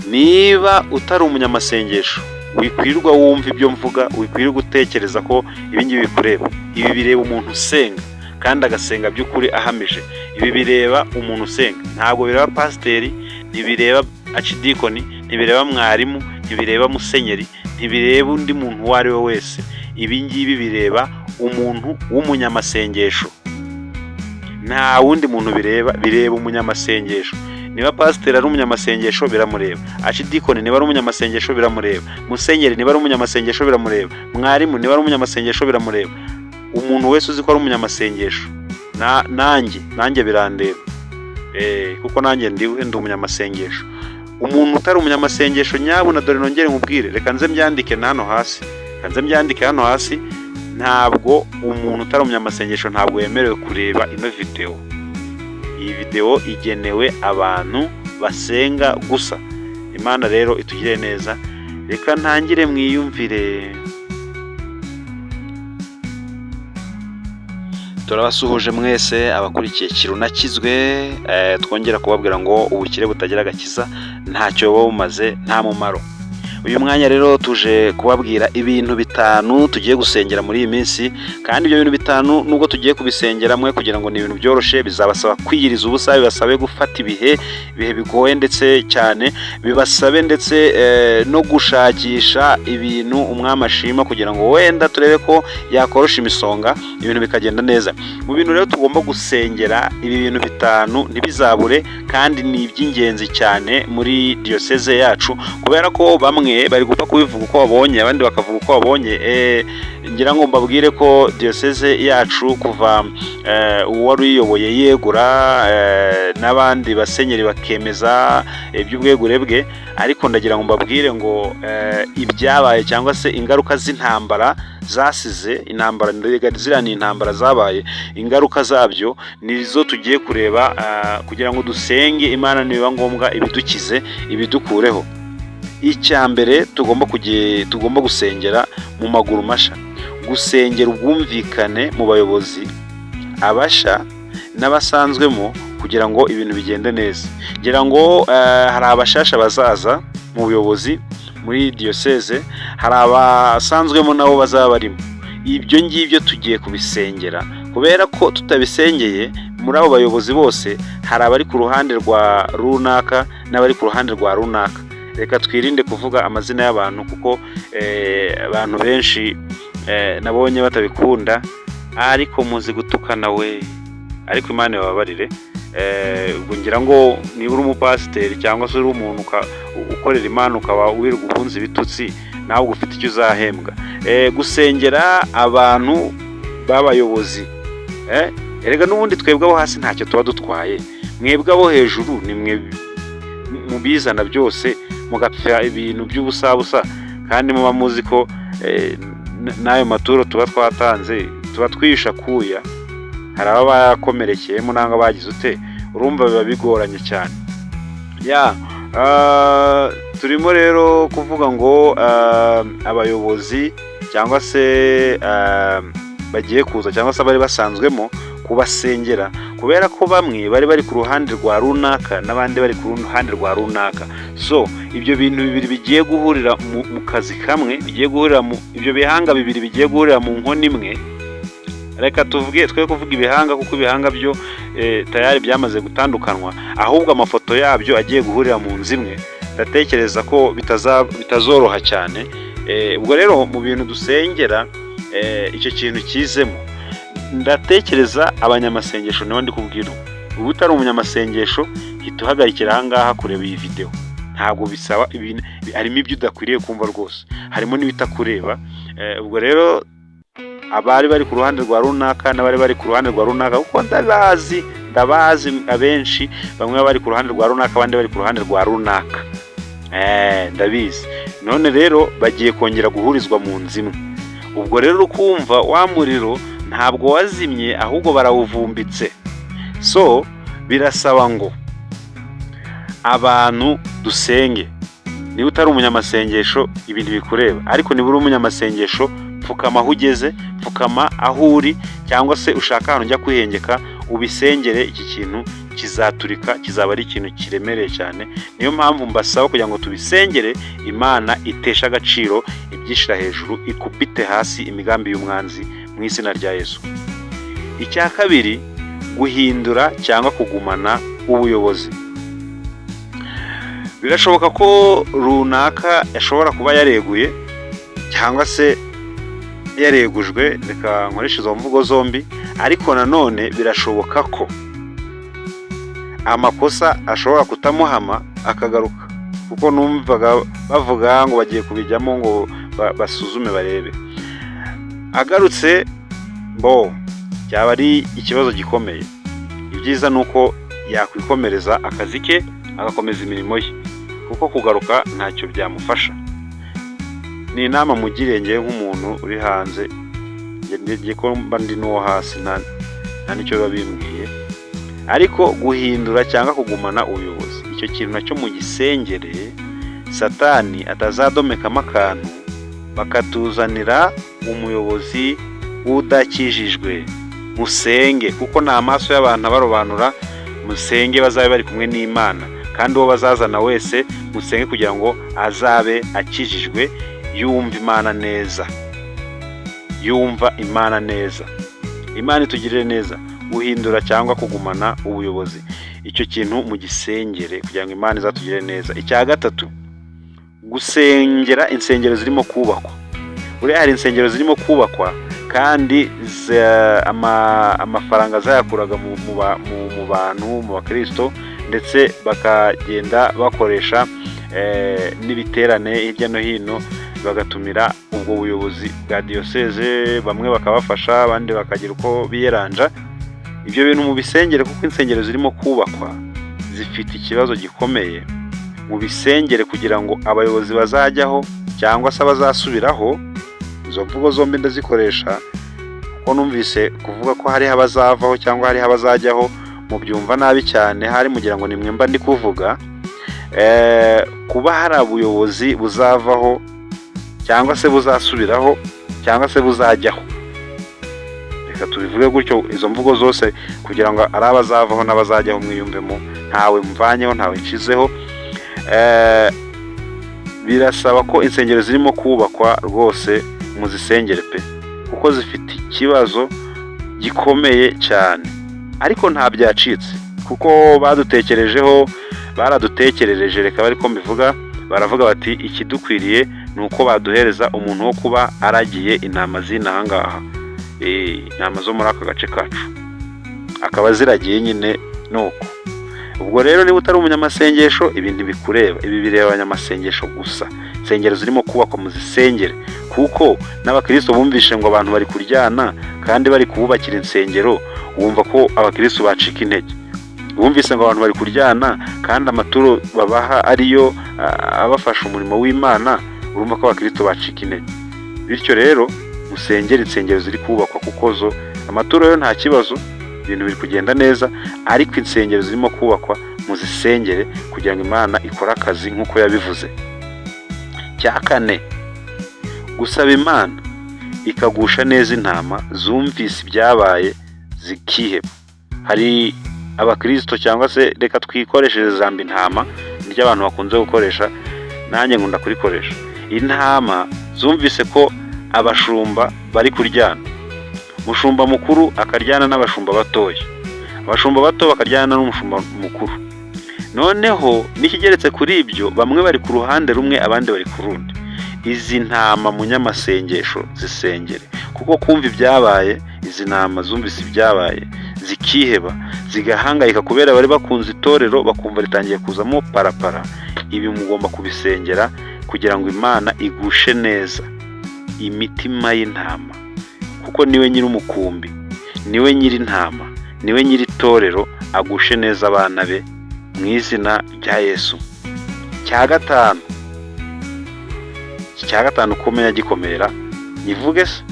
Niba utari umunyamasengesho, wikwirirwa wumva ibyo mvuga, wikwirirwa utekereza ko ibi ngibi bikureba. Ibi bireba umuntu usenga kandi agasenga by'ukuri ahamije. Ibi bireba umuntu usenga, ntabwo bireba pasiteri, ntibireba acidikoni, ntibireba mwarimu, ntibireba musenyeri, ntibireba undi muntu uwo ari we wese. Ibi ngibi bireba umuntu w'umunyamasengesho, nta wundi muntu bireba, bireba umunyamasengesho. Niba pasiteri ari umunyamasengesho, biramureba. Acidikoni niba ari umunyamasengesho, biramureba. Musenyeri niba ari umunyamasengesho, biramureba. Mwarimu niba ari umunyamasengesho, biramureba. Umuntu wese uzi ko ari umunyamasengesho, nanjye birandeba, kuko nanjye ndiwe, ndi umunyamasengesho. Umuntu utari umunyamasengesho, nyabuna dore nongere nkubwire, reka nze mbyandike na hano hasi, reka nze mbyandike hano hasi. Ntabwo umuntu utari umunyamasengesho ntabwo yemerewe kureba ino videwo. Iyi videwo igenewe abantu basenga gusa. Imana rero itugire neza. Reka ntangire mwiyumvire. Turabasuhuje mwese abakurikiye Kirunakizwe, twongera kubabwira ngo ubukire butagira agakiza ntacyo buba bumaze, nta mumaro. Uyu mwanya rero tuje kubabwira ibintu 5 tugiye gusengera muri iyi minsi, kandi ibyo bintu 5 nubwo tugiye kubisengera mwe kugira ngo ni ibintu byoroshye, bizabasaba kwiyiriza ubusa, bibasabe gufata ibihe bigoye ndetse cyane, bibasabe ndetse no gushakisha ibintu umwami ashima kugira ngo wenda turebe ko yakorosha imisonga, ibintu bikagenda neza. Mu bintu rero tugomba gusengera, ibi bintu 5 ntibizabure, kandi ni iby'ingenzi cyane muri diyoseze yacu, kubera ko bamwe bari gupfa kubivuga uko babonye, abandi bakavuga uko babonye. Ngira ngo mbabwire ko diyoseze yacu kuva uwari uyiyoboye yegura, n'abandi basenyeri bakemeza iby'ubwegure bwe, ariko ndagira ngo mbabwire ngo ibyabaye cyangwa se ingaruka z'intambara zasize, intambara ziriya ni intambara zabaye, ingaruka zabyo nizo tugiye kureba, kugira ngo dusenge Imana nibiba ngombwa ibidukize, ibidukureho. Icya mbere tugomba gusengera mu maguru masha, gusengera ubwumvikane mu bayobozi abasha n'abasanzwemo kugira ngo ibintu bigende neza. Ngira ngo hari abashasha bazaza mu buyobozi muri diyoseze, hari abasanzwemo nabo bazaba barimo. Ibyo ngibyo tugiye kubisengera, kubera ko tutabisengeye, muri abo bayobozi bose hari abari ku ruhande rwa runaka n'abari ku ruhande rwa runaka. Reka twirinde kuvuga amazina y'abantu, kuko abantu benshi nabonye batabikunda, ariko muzi gutukana we, ariko Imana ibababarire. Ubwo ngira ngo niba uri umupasiteri cyangwa se uri umuntu ukorera Imana ukaba wirirwa ubunza ibitutsi, nawe ufite icyo uzahembwa. Gusengera abantu b'abayobozi, erega n'ubundi twebwe abo hasi ntacyo tuba dutwaye, mwebwe abo hejuru ni mwe mubizana byose, mugapfa ibintu by'ubusabusa, kandi muba muzi ko n'ayo maturo tuba twatanze tuba twisha kuya, hari ababa bakomerekeyemo nangwa bagize ute, urumva biba bigoranye cyane. Ya turimo rero kuvuga ngo abayobozi cyangwa se bagiye kuza cyangwa se abari basanzwemo, kubasengera, kubera ko bamwe bari bari ku ruhande rwa runaka n'abandi bari ku ruhande rwa runaka. So ibyo bintu bibiri bigiye guhurira mu kazi kamwe, bigiye guhurira mu ibyo bihanga bibiri bigiye guhurira mu nkono imwe. Reka tuvuge, twe kuvuga ibihanga, kuko ibihanga byo tayari byamaze gutandukanywa, ahubwo amafoto yabyo agiye guhurira mu nzu imwe, ndatekereza ko bitazoroha cyane. Ubwo rero mu bintu dusengera, icyo kintu kizemo. Ndatekereza abanyamasengesho nibo ndi kubwira. Ubu utari umunyamasengesho, hita uhagarikira aha ngaha kureba iyi videwo. Ntabwo bisaba ibintu, harimo ibyo udakwiriye kumva rwose, harimo n'ibitakureba. Ubwo rero abari bari ku ruhande rwa runaka n'abari bari ku ruhande rwa runaka, kuko ndabazi abenshi, bamwe bari ku ruhande rwa runaka, abandi bari ku ruhande rwa runaka, ndabizi. None rero bagiye kongera guhurizwa mu nzu imwe. Ubwo rero ukumva wa muriro ntabwo wazimye, ahubwo barawuvumbitse. So birasaba ngo abantu dusenge. Niba utari umunyamasengesho, ibintu bikureba, ariko niba uri umunyamasengesho, pfukama aho ugeze, pfukama aho uri, cyangwa se ushaka ahantu ujya kwihengeka, ubisengere iki kintu. Kizaturika, kizaba ari ikintu kiremereye cyane. Niyo mpamvu mbasaba kugira ngo tubisengere, Imana iteshe agaciro ibyishyira hejuru, ikubite hasi imigambi y'umwanzi mu izina rya Yesu. Icya kabiri, guhindura cyangwa kugumana ubuyobozi. Birashoboka ko runaka ashobora kuba yareguye cyangwa se yaregujwe, reka nkoreshe izo mvugo zombi. Ariko nanone birashoboka ko amakosa ashobora kutamuhama akagaruka, kuko numvaga bavuga ngo bagiye kubijyamo ngo basuzume barebe. Agarutse bo byaba ari ikibazo gikomeye. Ibyiza ni uko yakwikomereza akazi ke, agakomeza imirimo ye, kuko kugaruka ntacyo byamufasha. Ni inama mugiriye ngewe nk'umuntu uri hanze, njye ko mba ndi n'uwo hasi, nta n'icyo biba bimbwiye. Ariko guhindura cyangwa kugumana ubuyobozi, icyo kintu nacyo mugisengere, Satani atazadomekamo akantu bakatuzanira umuyobozi udakijijwe. Musenge, kuko ni amaso y'abantu abarobanura. Musenge bazabe bari kumwe n'Imana, kandi uwo bazazana wese musenge kugira ngo azabe akijijwe, yumva Imana neza, yumva Imana neza. Imana itugirire neza. Guhindura cyangwa kugumana ubuyobozi, icyo kintu mugisengere kugira ngo Imana izatugirire neza. Icya gatatu, gusengera insengero zirimo kubakwa. Buriya hari insengero zirimo kubakwa kandi amafaranga zayakuraga mu bantu, mu bakirisito, ndetse bakagenda bakoresha n'ibiterane hirya no hino, bagatumira ubwo buyobozi bwa diyoseze, bamwe bakabafasha, abandi bakagira uko biyeranja. Ibyo bintu mu bisengere, kuko insengero zirimo kubakwa zifite ikibazo gikomeye. Mu bisengere kugira ngo abayobozi bazajyaho cyangwa se abazasubiraho, izo mvugo zombi ndazikoresha kuko numvise kuvuga ko hariho abazavaho cyangwa hariho abazajyaho mubyumva nabi cyane, hari mugira ngo ni mwe mba ndi kuvuga. Kuba hari ubuyobozi buzavaho cyangwa se buzasubiraho cyangwa se buzajyaho, reka tubivuge gutyo, izo mvugo zose, kugira ngo ari abazavaho n'abazajyaho mwiyumvemo, ntawe mvanyeho, ntawe nshizeho. Birasaba ko insengero zirimo kubakwa rwose muzisengere pe, kuko zifite ikibazo gikomeye cyane. Ariko nta byacitse, kuko badutekerejeho, baradutekerereje, reka bari ko mbivuga. Baravuga bati ikidukwiriye ni uko baduhereza umuntu wo kuba aragiye intama z'inaha ngaha, intama zo muri aka gace kacu, akaba aziragiye nyine. Nuko ubwo rero niba utari umunyamasengesho, ibi ntibikureba, ibi bireba abanyamasengesho gusa. Insengero zirimo kubakwa muzisengere, kuko n'abakristo bumvishe ngo abantu bari kuryana kandi bari kububakira insengero, wumva ko abakristo bacika intege. Bumvise ngo abantu bari kuryana kandi amaturo babaha ariyo abafasha umurimo w'Imana, urumva ko abakristo bacika intege. Bityo rero musengere insengero ziri kubakwa, kuko zo amaturo yo nta kibazo, ibintu biri kugenda neza. Ariko insengero zirimo kubakwa muzisengere kugira ngo Imana ikore akazi nk'uko yabivuze. Cya kane, gusaba Imana ikagusha neza intama zumvise ibyabaye zikiheba. Hari abakirisito, cyangwa se reka twikoreshereze ijambo intama, niryo abantu bakunze gukoresha, nanjye nkunda kurikoresha. Intama zumvise ko abashumba bari kuryana, umushumba mukuru akaryana n'abashumba batoya, abashumba bato bakaryana n'umushumba mukuru. Noneho n'ikigeretse kuri ibyo, bamwe bari ku ruhande rumwe, abandi bari ku rundi. Izi ntama, munyamasengesho, zisengere, kuko kumva ibyabaye, izi ntama zumvise ibyabaye zikiheba, zigahangayika kubera bari bakunze itorero, bakumva ritangiye kuzamo parapara. Ibi mugomba kubisengera kugira ngo Imana igushe neza imitima y'intama, kuko niwe nyir'umukumbi, niwe nyir'intama, niwe nyir'itorero. Agushe neza abana be mu izina rya Yesu. Cya gatanu, iki cya gatanu ko umenya gikomera, nyivuge se?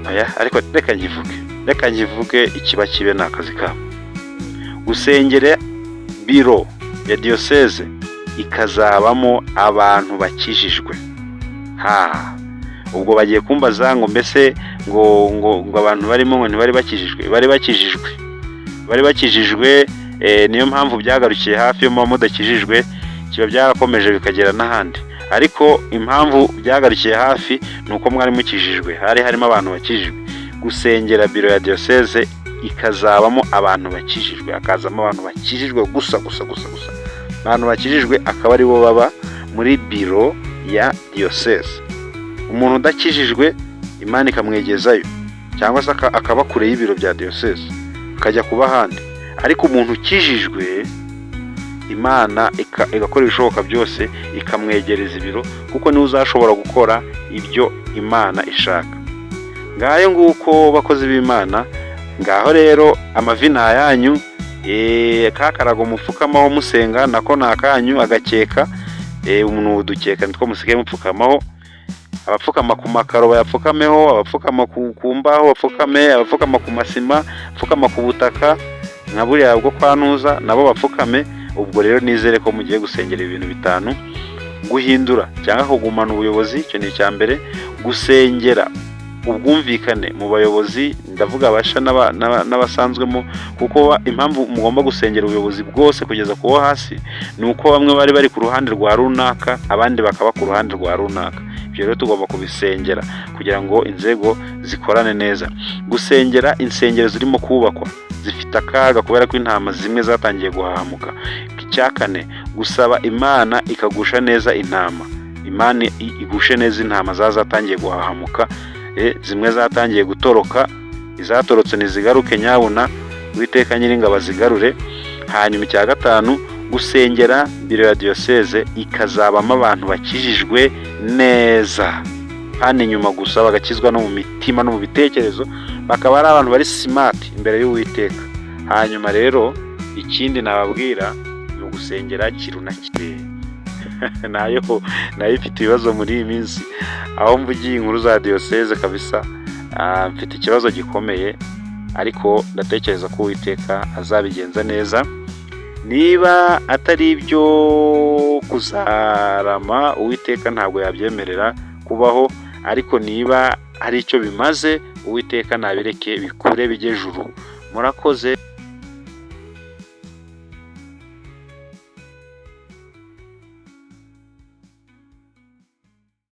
Oya, ariko reka nkivuge, reka nkivuge, ikiba kibe, ni akazi kabo. Gusengera biro ya diyoseze ikazabamo abantu bakijijwe. Ha, ubwo bagiye kumbaza ngo mbese ngo abantu barimo ngo ntibari bakijijwe? Bari bakijijwe. Bari bakijijwe, niyo mpamvu byagarukiye hafi. Iyo muba mudakijijwe kiba byarakomeje bikagera n'ahandi, ariko impamvu byagarukiye hafi ni uko mwari mukijijwe, hari harimo abantu bakijijwe. Gusengera biro ya diyoseze ikazabamo abantu bakijijwe, hakazamo abantu bakijijwe gusa gusa gusa gusa, abantu bakijijwe akaba aribo baba muri biro ya diyoseze. Umuntu udakijijwe Imana ikamwegezayo, cyangwa se akaba kure y'ibiro bya diyoseze, akajya kuba ahandi. Ariko umuntu ukijijwe, Imana igakora ibishoboka byose ikamwegereza ibiro, kuko niwe uzashobora gukora ibyo Imana ishaka. Ngayo nguko, bakozi b'Imana. Ngaho rero amavi ni ayanyu, ka karago mupfukamaho musenga nako ni akanyu, agakeka umuntu udukeka nitwo musigaye mupfukamaho. Abapfukama ku makaro bayapfukameho, abapfukama ku mbaho bapfukame, abapfukama ku masima, abapfukama ku butaka nka buriya bwo kwa Ntuza nabo bapfukame. Ubwo rero nizere ko mugiye gusengera ibintu bitanu: guhindura cyangwa kugumana ubuyobozi, icyo ni icya mbere; gusengera ubwumvikane mu bayobozi, ndavuga abasha n'abasanzwemo, kuko impamvu mugomba gusengera ubuyobozi bwose kugeza ku wo hasi ni uko bamwe bari bari ku ruhande rwa runaka, abandi bakaba ku ruhande rwa runaka. Ibyo rero tugomba kubisengera kugira ngo inzego zikorane neza. Gusengera insengero zirimo kubakwa zifite akaga kubera ko intama zimwe zatangiye guhahamuka. Icya kane, gusaba Imana ikagusha neza intama, Imana igushe neza intama zaba zatangiye guhahamuka, zimwe zatangiye gutoroka, izatorotse ntizigaruke nyabuna, Uwiteka Nyiringabo azigarure. Hanyuma icya gatanu, gusengera biro ya diyoseze ikazabamo abantu bakijijwe neza, hano inyuma gusa, bagakizwa no mu mitima no mu bitekerezo, bakaba ari abantu bari smart imbere y'Uwiteka. Hanyuma rero ikindi nababwira ni ugusengera Kirunakire, nayo nayo ifite ibibazo muri iyi minsi. Aho mvugiye inkuru za diyoseze kabisa, mfite ikibazo gikomeye, ariko ndatekereza ko Uwiteka azabigenza neza. Niba atari ibyo kuzarama, Uwiteka ntabwo yabyemerera kubaho, ariko niba hari icyo bimaze, Uwiteka nabireke bikure bijye juru. Murakoze.